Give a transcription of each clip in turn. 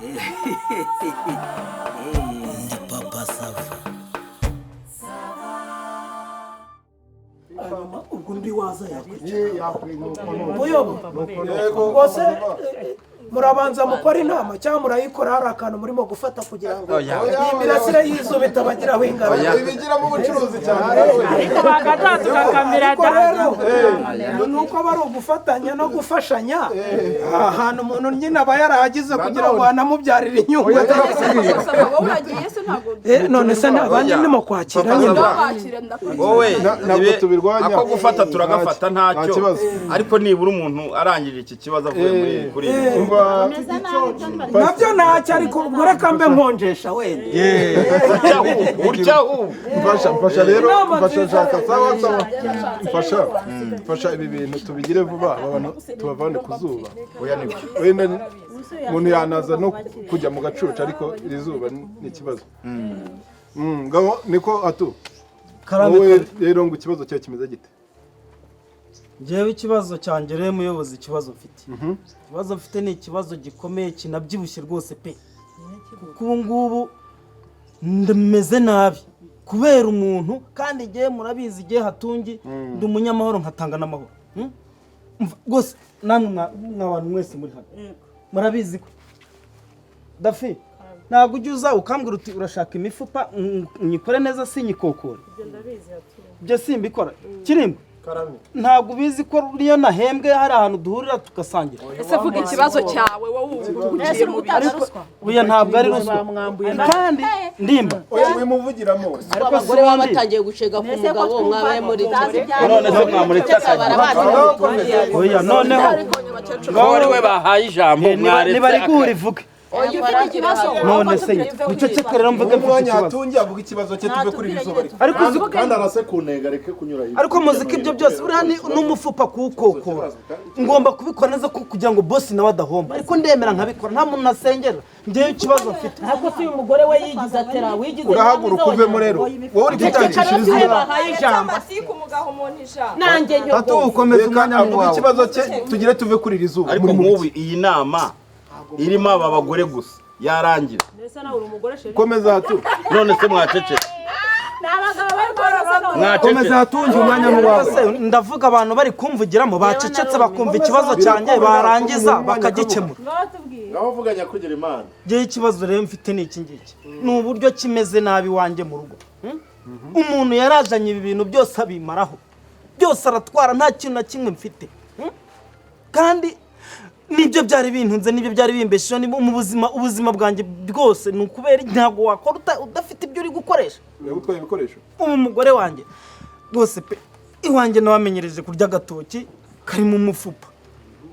Ndi Papa Sava. Hanyuma ubwo undi waza yakwicara muyobo rwose. Murabanza mukora inama cyangwa murayikora hari akantu murimo gufata kugira ngo Oya. iyi mirasire y'izuba itabagiraho ingaruka? Ibigiramo ubucuruzi cyane. Ariko bagataha. Ariko rero ni uko aba ari ugufatanya no gufashanya, ahantu umuntu nyine aba yarahagize kugira ngo anamubyarire inyungu. Oya, turakubwira. Wowe uragiye se? Ntabwo None se nta bandi ndimo kwakira nyine? Wakira, ndakurikiye. Wowe Ntabwo tubirwanya. Ako gufata turagafata, Nta ntacyo. kibazo. Ariko nibura umuntu arangije iki kibazo avuye muri kuri ibi. Umva. Nabyo ntacyo, ariko ubwo reka mbe nkonjesha wenda. Utya ahubwo, utya ahubwo. Mfasha rero. Inama Mfasha. nziza. Nshaka, sawa sawa, mfasha, mfasha ibi bintu tubigire vuba, aba bantu tubavane ku zuba. Oya, nibyo. Wenda umuntu yanaza no kujya mu gacucu, ariko iri zuba ni ikibazo. Ngabo niko atu. Karame. Wowe rero ngo ikibazo cyawe kimeze gite? Njyewe ikibazo cyanjye rero muyobozi, ikibazo mfite ni ikibazo gikomeye kinabyibushye rwose pe, kuko ubu ngubu ndameze nabi kubera umuntu. Kandi igihe murabizi, igihe hatungi ndi umunyamahoro nkatanga n'amahoro. Umva, rwose namwe mwa bantu mwese muri hano murabizi ko dafi ntabwo ujya uza ukambwira uti urashaka imifupa, nyikore neza sinyikokore. Ibyo simbikora kirimba. Ntabwo ubizi ko niyo nahembwe hari ahantu duhurira tugasangira? Ese vuga ikibazo cyawe wowe, ubu ugiye mu bintu. Oya, ntabwo ari ruswa kandi ndimba. Oya, wimuvugiramo. Ariko abagore baba ubundi batangiye gucega ku mugabo, mwabaye muri None se mwamuretse akajya? Oya, noneho Ko ari we bahaye ijambo, mwaretse niba ari guhura ivuge. Oya, ufite ikibazo. None se muceceke rero mvuge mfite Umwanya ikibazo. hatungi avuga ikibazo cye, tuve kuri iri zuba ariko. Ariko uzi Kandi arase ku ntego, areke kunyura hirya. Ariko muzi ko ibyo byose buriya ni n'umufupa kuwukokora, ngomba kubikora neza kugira ngo bosi nawe adahomba, ariko ndemera nkabikora, nta muntu nasengera. Njyewe ikibazo mfite Ariko si uyu mugore we yigize atera wigize. Urahaguruka uvemo rero, wowe uri gutangishiriza Niwe izuba. bahaye ijambo. Amatiku mugaha umuntu ijambo. Nanjye Tatu nyoko. ukomeza Reka umwanya avuge wawe. ikibazo cye, tugire tuve kuri iri zuba. Ariko Muri nk'ubu iyi nama irimo aba bagore gusa yarangira. Mbese nawe uri umugore chérie? Komeza hatu. None se mwacecetse? Komeza Mwacecetse. hatunge umwanya wawe. Se, ndavuga abantu bari kumvugiramo bacecetse bakumva ikibazo cyanjye, barangiza bakagikemura. Ngaho vuga nyakugira Imana. Njyewe ikibazo rero mfite ni iki ngiki, ni uburyo kimeze nabi iwanjye mu rugo. Umuntu yarazanye ibi bintu byose abimaraho byose, aratwara, nta kintu na kimwe mfite. Kandi nibyo byari bintunze, nibyo byari bimbeshejeho, ni mu buzima, ubuzima bwanjye bwose. Ni ukubera ntabwo wakora udafite ibyo uri gukoresha. Yagutwaye ibikoresho. Ubu umugore wanjye rwose pe, iwanjye nabamenyereje kurya agatoki karimo umufupa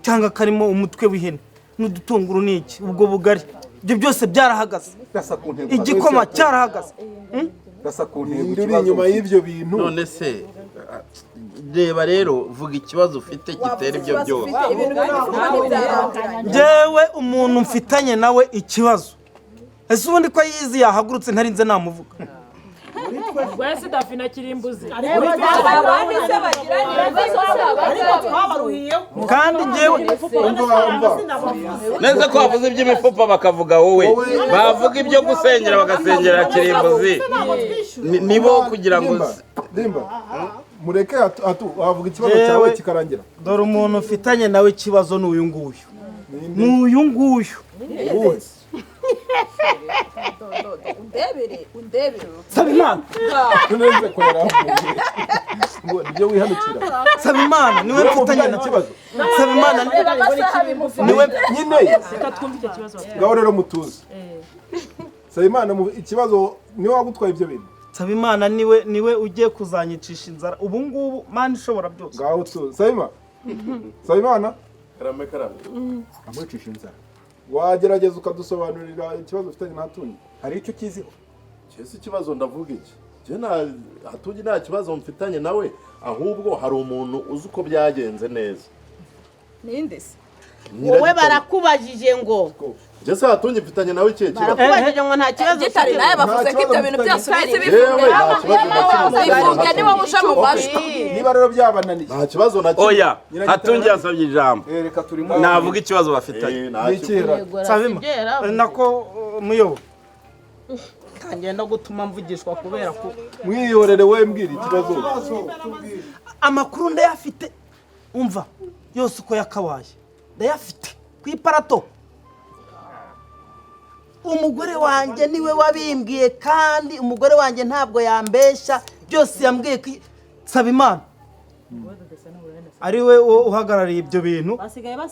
cyangwa karimo umutwe w'ihene n'udutunguru n'iki, ubwo bugari, ibyo byose byarahagaze. Rasa ku ntego. Igikoma cyarahagaze. Rasa ku ntego. Ninde uri inyuma y'ibyo bintu? None se reba rero, vuga ikibazo ufite gitera ibyo byose. Ibintu by'imifuka ntibyarangira. Njyewe umuntu mfitanye nawe ikibazo, ese ubundi ko yizi yahagurutse ntarinze namuvuga? Wese dafi na kirimbuzi. Abandi se bagiranye ibibazo si Ariko abagabo? twabaruhiyeho. Kandi njyewe Umva, umva. Neza ko bavuze iby'imifupa bakavuga wowe, bavuga ibyo gusengera bagasengera kirimbuzi. Nibo kugira ngo Rimba, Rimba, mureke atu wavuga ikibazo cyawe kikarangira. Dore umuntu mfitanye nawe ikibazo ni uyu nguyu, ni uyu nguyu. Uwuhe? Undebere, undebere. Saba Imana. Neza ko yaravuye ngo nibyo wihanukira. Saba Imana niwe mfitanye Mufitanye na ikibazo. Saba Imana. Reba amasaha bimufata. Niwe. Nyine. Reka twumve icyo kibazo bafite. Ngaho rero mutuze. Nsabimana, ikibazo niwe wagutwaye ibyo bintu? Saba Imana niwe ugiye kuzanyicisha inzara ubu ngubu, Mana ishobora byose. Ngaho tuze. Nsabimana, Nsabimana. Karame, karame. Amwicisha inzara. Wagerageza ukadusobanurira ikibazo ufitanye na Hatungi? Hari icyo ukiziho? Cyese ikibazo ndavuga iki? Njye nta Hatungi, nta kibazo mfitanye nawe, ahubwo hari umuntu uzi uko byagenze neza. Ninde se? Wowe barakubajije ngo Njye se Hatungi mfitanye nawe ikihe kibazo? Barakubajije ngo nta kibazo Gitari nawe bavuze ko ibyo bintu byose ubizi. Yewe, nta kibazo na kimwe. Bivuge niba uje mu majwi. Niba rero byabananiye, nta kibazo na kimwe. Oya, Hatungi yasabye ijambo. Reka turimo. Navuga ikibazo bafitanye. Nta kibazo. Nsabima nako muyobo Tangiye no gutuma mvugishwa kubera ko mwihorere we, mbwira ikibazo. Amakuru ndayafite, umva, yose uko yakabaye ndayafite ku iparato. Umugore wanjye niwe wabimbwiye, kandi umugore wanjye ntabwo yambeshya, byose yambwiye ko Nsabimana ari we uhagarariye ibyo bintu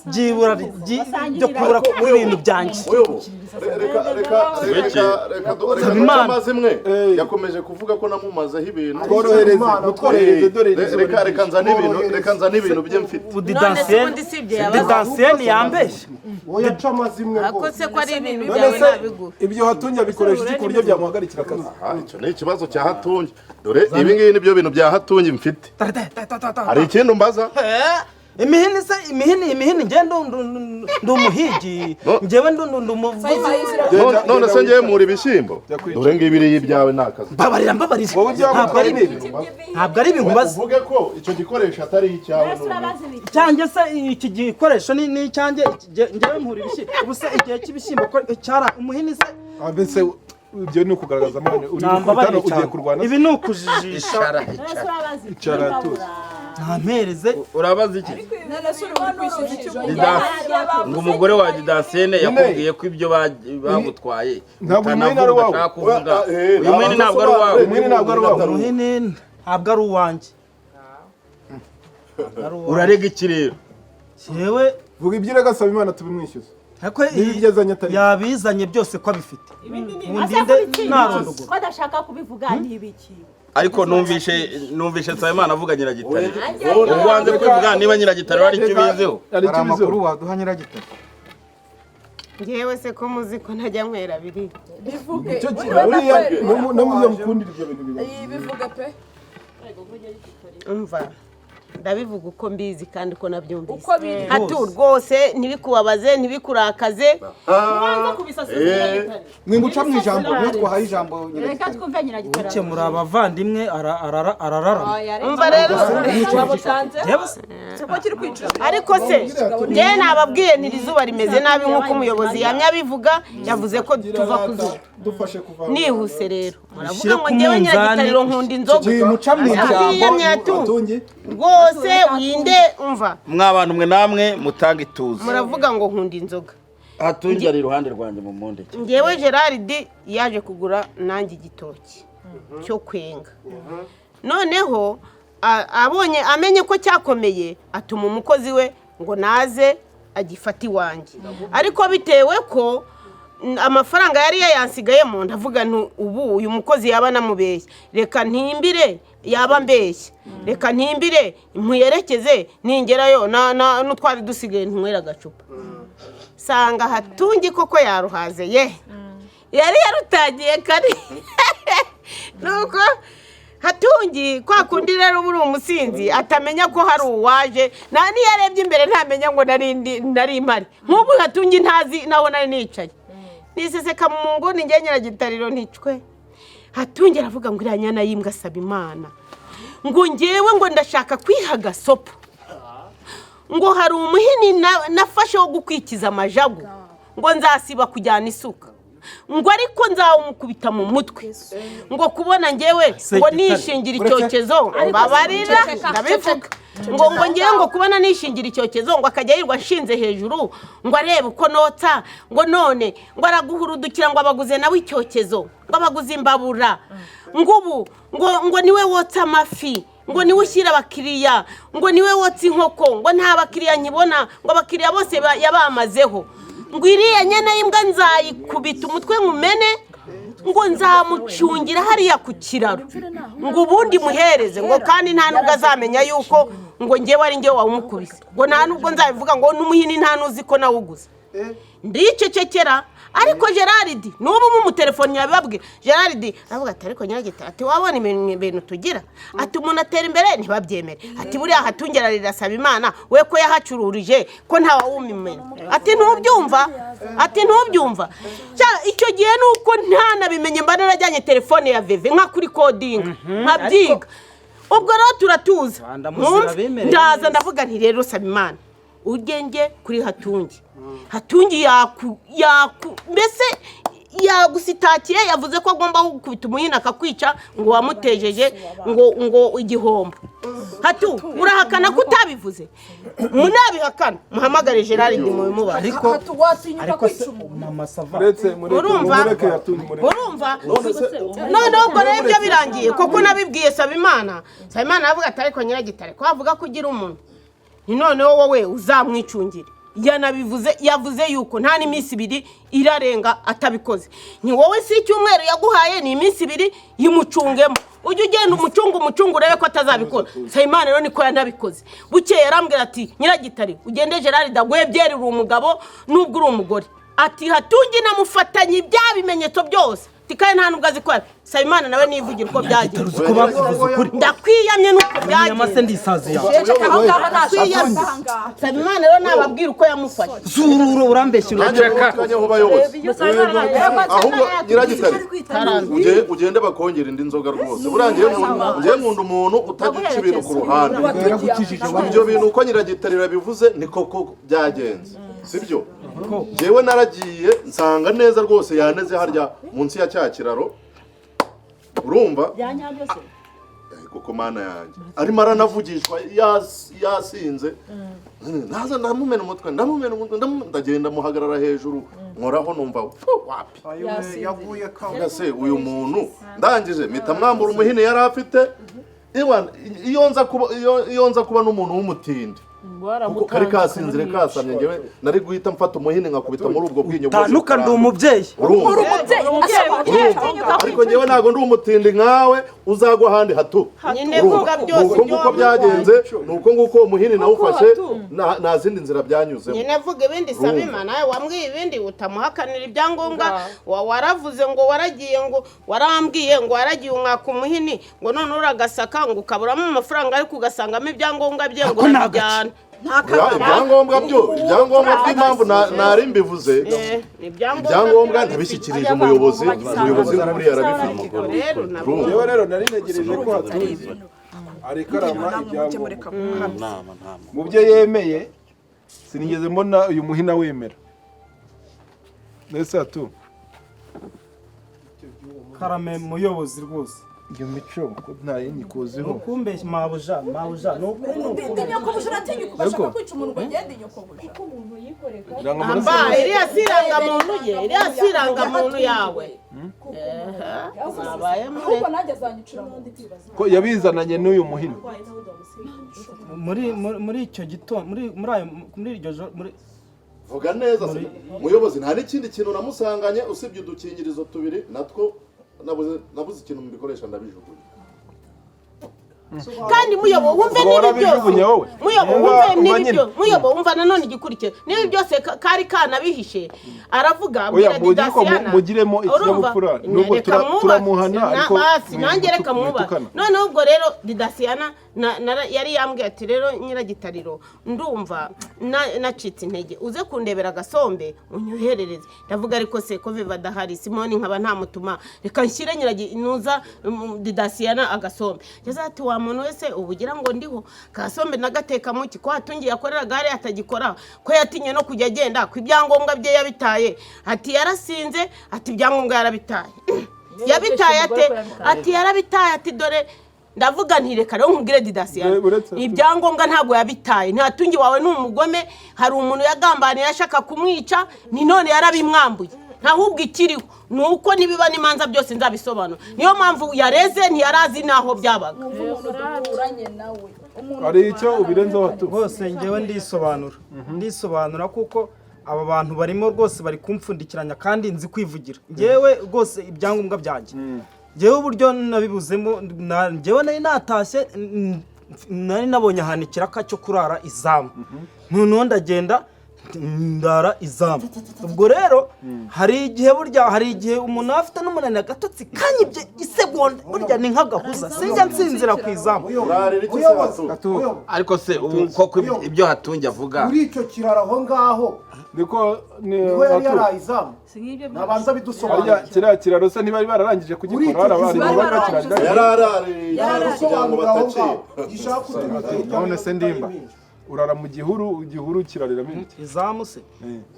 byibura byo kubura kw'ibintu byanjye. Muyobo, reka reka reka reka reka duce Nsabimana. amazimwe. Yakomeje kuvuga ko namumazeho ibintu. Tworohereze, mutworohereze, dore iri zuba. Reka reka nzane ibintu, reka nzane ibintu bye mfite. Ubu ubundi si ibyo yabaza. didansiyeni yambeshya. Wowe aca amazimwe Ako rwose. se ko ari ibintu None byawe se nabiguha. Ibyo Hatungi abikoresha iki ku buryo byamuhagarikira akazi? Aha, icyo ni ikibazo cya Hatungi. Dore ibi ngibi nibyo bintu bya Hatungi mfite. Hari ikindi umbaza? Imihini se, imihini, imihini, njye ndi umuhigi, njyewe ndi umuvuzi. None se ngewe mura ibishyimbo? Dore ngibi iriya, ibyawe ni akazi. Mbabarira, mbabarira. Wowe ibyawe Ntabwo ari ni ibi. Ntabwo ari ibintu mbaza. Uvuge ko icyo gikoresho atari icyawe none. Icyanjye se, iki gikoresho ni icyanjye? Njyewe mpura ibishyimbo? Ubu se igihe cy'ibishyimbo ko cyara umuhini se? Ah, mbese ibyo ni ukugaragaza amahane uri gukubita Nambabarire hano, ugiye cyane. kurwana. Ibi ni ukujijisha. Icara tuzi. Ntampereze. Urabaza iki? None se uri kwishyuza icyo? Ngo umugore wa Didansene yakubwiye ko ibyo bagutwaye Ntabwo uyu muhini ari utanavuga, uwawe. udashaka kuvuga. Uyu muhini ntabwo ari uwawe. Umuhini ntabwo ari uwawe. Umuhini ntabwo ari uwanjye. Urarega iki rero? Yewe. Vuga ibyo urega, saba Imana tubimwishyuze. Ariko Niba ibyo azanye atari yabizanye byose ko abifite, ubu ndinde narondogora. Ko adashaka kubivuga ni ibiki? Ariko numvishe Nsabimana avuga Nyiragitare, ubwo wanze kubivuga niba Nyiragitare hari icyo ubiziho. Hari icyo Hari ubiziho. amakuru waduha, Nyiragitare? Ngewe se ko muzi ko ntajya nywera biri? Bivuge. Icyo uriya no mu byo mukundira ibyo bintu bibaho. Bivuge pe. Umva, ndabivuga uko mbizi kandi uko nabyumvise. Uko biri. Hatu rwose, ntibikubabaze, ntibikurakake. Mwimuca mu ijambo, niyo twahaye ijambo Reka Nyiragitare. twumve Nyiragitare. Ukemura abavandimwe arararama. Umva rero. Njyewe se Siko kiri kwicuza. Ariko se njyewe nababwiye nti iri zuba rimeze nabi, nk'uko umuyobozi yamye abivuga, yavuze ko tuva ku zuba. Dufashe kuva Nihuse rero, muravuga Ushyire ngo ku njyewe munzani. Nyiragitariro nkunda inzoga. Mwimuca mu ijambo. Atu Hatungi. rwose winde, umva. Mwa bantu mwe namwe mutanga ituze. Muravuga ngo nkunda inzoga. Hatungi ari iruhande rwanjye mu mundeke. Ngewe Gerard yaje kugura nanjye igitoki cyo kwenga, noneho abonye amenye ko cyakomeye, atuma umukozi we ngo naze agifate iwanjye. Ariko bitewe ko amafaranga yari yayansigayemo, ndavuga nti ubu uyu mukozi yaba anamubeshya, reka ntimbire, yaba mbeshya, reka ntimbire muyerekeze, ningerayo n'utwari dusigaye ntunywere agacupa. Sanga Hatungi koko yaruhaze, ye yari yarutangiye kare. Nuko Hatungi kwa kundi rero uba uri umusinzi, atamenya ko hari uwaje, nta n'iyo arebye imbere ntamenya ngo nari mpari. Nk'ubu Hatungi ntazi naho nari nicaye, niseseka mu nguni. Njye Nyiragitariro nticwe. Hatungi aravuga ngo iriya nyana y'imbwa asaba Imana, ngo ngewe ngo ndashaka kwiha agasopo, ngo hari umuhini nafashe wo gukwikiza amajagu, ngo nzasiba kujyana isuka, ngo ariko nzawumukubita mu mutwe, ngo kubona ngewe ngo nishingira icyokezo. Babarira, ndabivuga ngo ngewe ngo kubona nishingira icyokezo, ngo akajya yirirwa ashinze hejuru ngo arebe uko notsa, ngo none ngo araguhurudukira, ngo abaguze nawe icyokezo, ngo abaguze imbabura, ngo ubu ngo niwe wotsa amafi, ngo niwe ushyira abakiriya, ngo niwe wotsa inkoko, ngo nta bakiriya nkibona, ngo abakiriya bose yabamazeho, ngo iriya nyana y'imbwa nzayikubita umutwe nkumene, ngo nzamucungira hariya ku kiraro, ngo ubundi muhereze, ngo kandi nta nubwo azamenya yuko ngo ngewe ari ngewe wawumukubise, ngo nta nubwo nzabivuga, ngo n'umuhini nta n'uzi ko nawuguze. Ndicecekera. Ariko Gerard n'ubu mumutelefoni yabibabwira, Gerard aravuga ati ariko Nyiragitare, ati wabona ibintu tugira, ati umuntu atera imbere ntibabyemere, ati buriya hatungera rirasaba Imana we ko yahacururije ko ntawawumimena, ati ntubyumva, ati ntubyumva. Icyo gihe nuko ntanabimenye mba narajyanye telefone ya Veve nka kuri coding nkabyiga. Ubwo rero turatuza, ndaza ndavuga nti rero saba Imana ugenge kuri Hatungi. Hatungi yaku mbese yagusitakiye, yavuze ko agomba gukubita umuhini akakwica ngo wamutejeje ngo igihombo. Hatu urahakana ko utabivuze, munabihakana muhamagare Gerard mubimubaze. Ariko mama sava urumva noneho ubwo rero ibyo birangiye kuko nabibwiye Sabimana, Sabimana aravuga ati ariko Nyiragitare ko avuga ko ugira umuntu, ni noneho wowe uzamwicungire. Yanabivuze, yavuze yuko nta n'iminsi ibiri irarenga atabikoze. Ni wowe si icyumweru yaguhaye, ni iminsi ibiri yimucungemo, ujye ugenda umucunga urebe ko atazabikora. Sabimana rero niko yanabikoze. Bukeye yarambwira ati Nyiragitare ugende Gerard aguhe byeri, uri umugabo nubwo uri umugore. Ati Hatungi namufatanye ibya bimenyetso byose, kandi nta nubwo azi ko Sabimana nawe nivugira uko byagenze. Ndakwiyamye nuko byagenze. Sabimana rero nababwira uko yamufashe. Zururo urambeshya uraceka. Ahubwo Nyiragitare ugende bakongera indi nzoga rwose. Burangiye ngiye nkunda umuntu utajya uca ibintu ku ruhande. Ibyo bintu uko Nyiragitare yabivuze ni koko byagenze, sibyo? Jewe naragiye nsanga neza rwose yaneze harya munsi ya cya kiraro, urumva koko mana yanjye arimo aranavugishwa yasinze, naza ndamumena umutwe ndagenda muhagarara hejuru nkoraho numva wapi se uyu muntu. Ndangije mpita mwambura umuhini yari afite. Iyo nza kuba n'umuntu w'umutindi kuko kari kasinzire kasamye, ngewe nari guhita mfata umuhini nkakubita muri ubwo bwinyo bwose. Tanuka ndi umubyeyi, ariko ngewe ntago ndi umutindi nkawe uzagwa ahandi hatu. Nuko nguko byagenze, nuko nguko umuhini nawufashe, nta zindi nzira byanyuzemo. Nyine vuga ibindi Sabimana, nawe wambwiye ibindi utamuhakanira ibyangombwa, waravuze ngo waragiye, ngo warambwiye ngo waragiye umwaka umuhini, ngo none uragasaka ngo ukaburamo amafaranga ariko ugasangamo ibyangombwa bye ngo urabijyana. Ibyangombwa byo, ibyangombwa by'impamvu nari mbivuze, ibyangombwa ntabishyikirije umuyobozi, umuyobozi nk'uriya arabifite. Yewe rero nari ntegereje ko Hatungi arekarama ibyangombwa mu byo yemeye, sinigeze mbona uyu muhina wemera. Nese Hatu karame muyobozi rwose iyo mico ko ntayikuziho. Ukumbeshya mabuja ndi nyokobuja, uratinyuka ugashaka kwica umuntu ngo agende nyokobuja. Amba iriya sirangamuntu ye, iriya sirangamuntu yawe ahubwo nanjye azanyicira mu ndi kwibaza ko yabizananye n'uyu muhini muri icyo gitondo, muri iryo joro, muri vuga neza muyobozi, nta n'ikindi kintu namusanganye usibye udukingirizo tubiri natwo nabuze ikintu mbikoresha ndabijugunya. Kandi muyobo wumve nibi byose, muyobo wumve nibi byose, muyobo wumva nanone igikurikira nibi byose kari kanabihishe aravuga abwira Didasiyana mugiremo ikinyabupfura nubwo turamuhana, ariko basi nanjye reka mwubahe. Noneho ubwo rero Didasiyana yari yambwiye ati rero Nyiragitariro ndumva nacitse intege, uze kundebera agasombe unyoherereze. Ndavuga ariko se ko Viva adahari, Simoni nkaba ntamutuma, reka nshyire Nyiraginuza Didasiyana agasombe. Yaza ati wa muntu wese ubugira ngo ndiho kasombe nagateka muki ko Hatungi yakorera gare atagikora, ko yatinye no kujya agenda, ko ibyangombwa bye yabitaye. Ati yarasinze, ati ibyangombwa yarabitaye. Yabitaye ate? Ati yarabitaye, ati dore ndavuga nti reka rero nkubwire Didasiyana ibyangombwa ntabwo yabitaye, ntatungi wawe ni umugome, hari umuntu yagambaniye ashaka kumwica, ni none yarabimwambuye. Ntahubwo ikiriho nuko nibiba n'imanza byose nzabisobanura. Niyo mpamvu yareze ntiyarazi naho byabaga. Ari icyo ubirenzeho Hatu rwose ngewe ndisobanura kuko aba bantu barimo rwose bari kumfundikiranya kandi nzi kwivugira. Ngewe rwose ibyangombwa byanjye ngewe uburyo nabibuzemo, ngewe nari natashye, nari nabonye ahantu ikiraka cyo kurara izamu, noneho ndagenda Ndara izamu. Ubwo rero hari igihe, burya hari igihe umuntu aba afite n'umunaniro, agatotsi kanyibye isegonda, burya ni nk'agahuza, sinjya nsinzira ku izamu. Ariko se ubu koko ibyo Hatungi avuga? Muri icyo kiraro aho ngaho niko niho yari yaraye izamu, nabanza bidusobanurira. Harya kiriya kiraro se ntibari bararangije kugikora? Hari abari bakirangije. Yararariye kugira ngo batacika. None se Ndimba, urara mu gihuru, igihuru kirariramo ibiti? Izamu se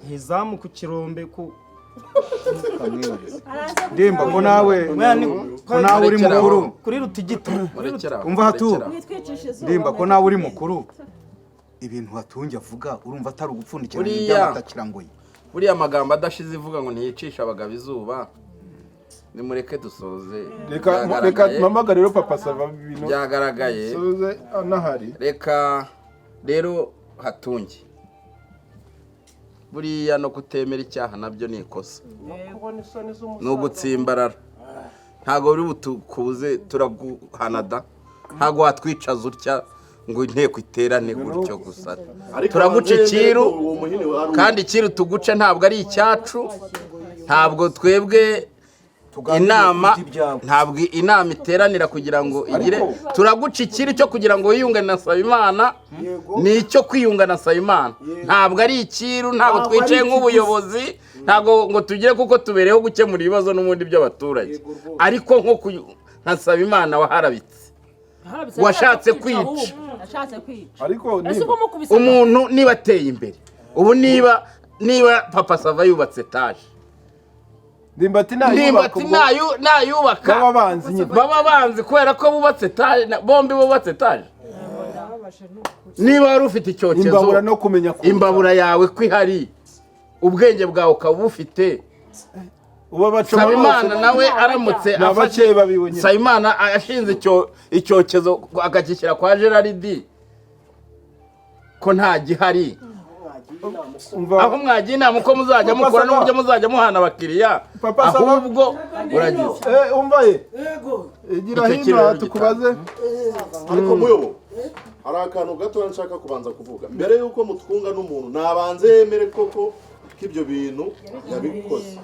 ntizamu ku kirombe ku Ndimba, ko nawe, ko nawe uri mukuru. Kuri rutigito. Umva hatu Mwitwicisha izuba. Ndimba, ko nawe uri mukuru, ibintu Hatungi avuga urumva atari ugupfundikira Buriya. iby'amatakirangoyi? Buriya amagambo adashize ivuga ngo ntiyicisha abagabo izuba. Nimureke dusoze. Reka reka Byagaragaye. mpamagare rero Papa Sava ibintu Byagaragaye. soze anahari. Reka rero Hatungi, buriya no kutemera icyaha nabyo ni ikosa, ni ugutsimbarara. Ntabwo buri butukubuze, turaguhana da. Ntabwo watwicaza utya ngo inteko iterane gutyo gusa. Ariko Turaguca abanze icyiru. yemere ko uwo muhini wari uwe. Kandi icyiru tuguce ntabwo ari icyacu, ntabwo twebwe inama, ntabwo inama iteranira kugira ngo igire. Turaguca icyiru cyo kugira ngo wiyunge na Nsabimana, ni icyo kwiyunga na Nsabimana, ntabwo ari icyiru, ntabwo Ntabwo ari twicaye ikiguzi. nk'ubuyobozi, ntabwo ngo tugire, kuko tubereyeho gukemura ibibazo n'ubundi by'abaturage. Ariko nko nka Nsabimana waharabitse, washatse kwica. Ashatse kwica. Ariko Ese ubwo mukubise Umuntu niba ateye imbere ubu, niba Papa Sava yubatse etaje, Ndimbati nayubaka Ndimbati ubwo nayubaka baba banzi nyine. Baba banzi kubera ko bubatse etaje, bombi bubatse etaje. Niba wari ufite icyokezo, Imbabura no kumenya kuwuca. Imbabura yawe ko ihari, ubwenge bwawe ukaba bufite. Ubu bacoma Nsabimana bose. nawe aramutse Ni abakeba biwe nyine. Nsabimana ashinze icyokezo akagishyira kwa Gerard, ko nta gihari, Umva aho mwagiye inama uko muzajya Papa mukora Sava. n'uburyo muzajya muhana abakiriya, Papa Sava. ahubwo uragize. Umva ye, Yego. igira Icyo hino kiraro tukubaze. Ariko muyobo, hari akantu gato nshaka kubanza kuvuga mbere y'uko mutwunga n'umuntu. Nabanze yemere koko ko ibyo bintu yabikoze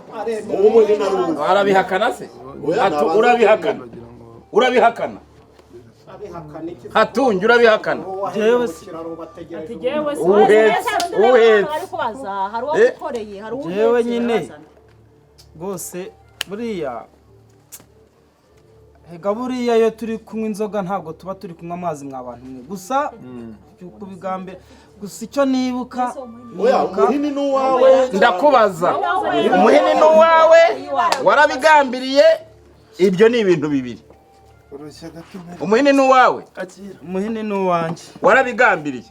mu muhini ari uwe. Arabihakana se? Oya, nabanze Urabihakana? Urabihakana Hatungi? Urabihakana? Jewe se. Ati jyewe se. Uhetse, uhetse. Ari kubaza, hari uwo gukoreye, hari uwo Jewe uhetse, nyine arabaza. rwose buriya hega, buriya iyo turi kunywa inzoga ntabwo tuba turi kunywa amazi, mwa bantu mwe. Gusa kubigambira gusa, icyo nibuka Oya, umuhini ni uwawe. Ndakubaza, umuhini ni uwawe, warabigambiriye? Ibyo ni ibintu bibiri. Umuhini ni uwawe? Umuhini ni uwanjye. Warabigambiriye?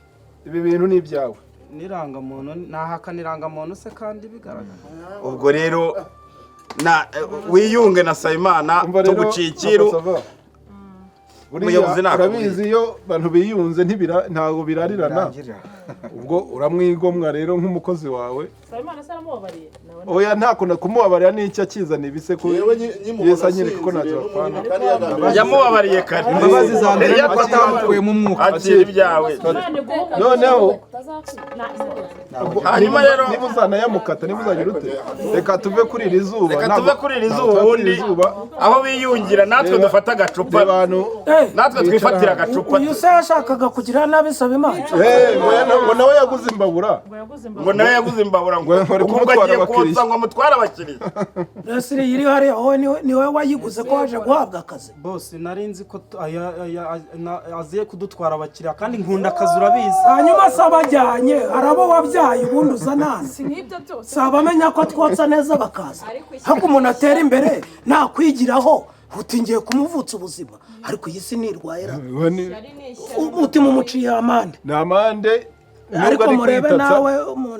Ibi bintu ni ibyawe. N'irangamuntu, nahakana irangamuntu se kandi bigaragara? Ubwo rero na wiyunge na Sayimana, Umva rero, tuguciye icyiru. Papa Sava, buriya Umuyobozi nakubwiye. urabizi, iyo abantu biyunze ntabwo birarirana. Ubwo uramwigomwa rero nk'umukozi wawe. Nsabimana se aramubabariye? Oya, ntakunda kumubabarira, n'icyo akizana ibise ko Yewe nkimubona Yesu anyereka ko ntacyo asinziriye bapfana. n'umuhini kandi yagambiriye. Yamubabariye kare. Imbabazi za mbere Iyo nuko atamukuyemo umwuka. Akira ibyawe. Noneho Hanyuma rero niba uzanayamukata, niba uzagira ute, reka tuve kuri iri zuba. Reka Ntabwo- tuve kuri iri ntabwo zuba, tuva kuri ubundi iri zuba. Aho biyungira natwe Reba- dufate agacupa, reba abantu natwe bicara twifatire hano. agacupa. Uyu se yashakaga kugira nabi Nsabimana? Ngo nawe yaguze imbabura. Ngo nawe yaguze imbabura, ngo Ngo bari ubwo kumutwara agiye abakiriya. kotsa ngo amutware abakiriya. Ese iri hariya wowe niwe wayiguze ko waje guhabwa akazi? Bose nari nzi ko aziye kudutwara abakiriya, kandi nkunda akazi, urabizi. Hanyuma se abajyanye, hari abo wabyaye ubundi uza nani? Si nk'ibyo byose. Si abamenya ko twotsa neza bakaza, ariko umuntu atera imbere nakwigiraho uti ngiye kumuvutsa ubuzima, ariko iyi si ntirwaye ra. Umutima umuciye amande. Ni amande nubwo Ariko ari murebe kwitatsa. nawe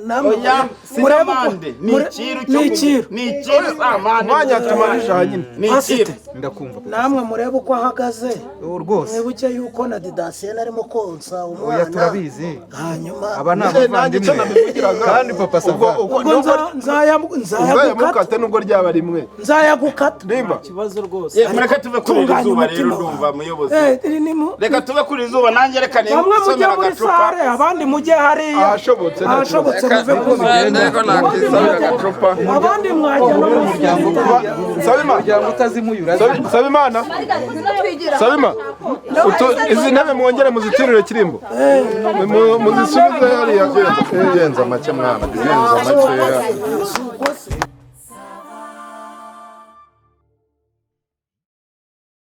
namwe Oya, si murebe n'amande, ni icyiru cyo ni icyiru. Ni icyiru, si amande. Umwanya tumarije aha nyine. Ni icyiru. Ndakumva. Namwe murebe uko ahagaze. Rwose. Mwibuke yuko na Didasiyene arimo konsa Oya, umwana. turabizi. Hanyuma Aba ni Nyine nanjye icyo abavandimwe nabivugiraga. kandi Papa Ubwo Sava ubwo ubwo nzayagukata. uzayamukate nubwo ryaba rimwe. Nzayagukata. Nimba Ikibazo rwose. Mureke tuve kuri iri Tunganya zuba rero, umutima ndumva wawe. muyobozi. Iri ni Reka tuve kuri iri zuba, nanjye reka Bamwe mujye nisomere muri agacupa. sare, abandi mujye hariya Ahashobotse nta ahashobotse kibazo. muve ku Ntego nakisabira agacupa. Abandi mwajya no mu Nsabimana, Nsabimana, Nsabima, izi ntebe mwongere muzitirire kirimbo, muzisubize hariya. Ugenza make mwana, ugenza makeya.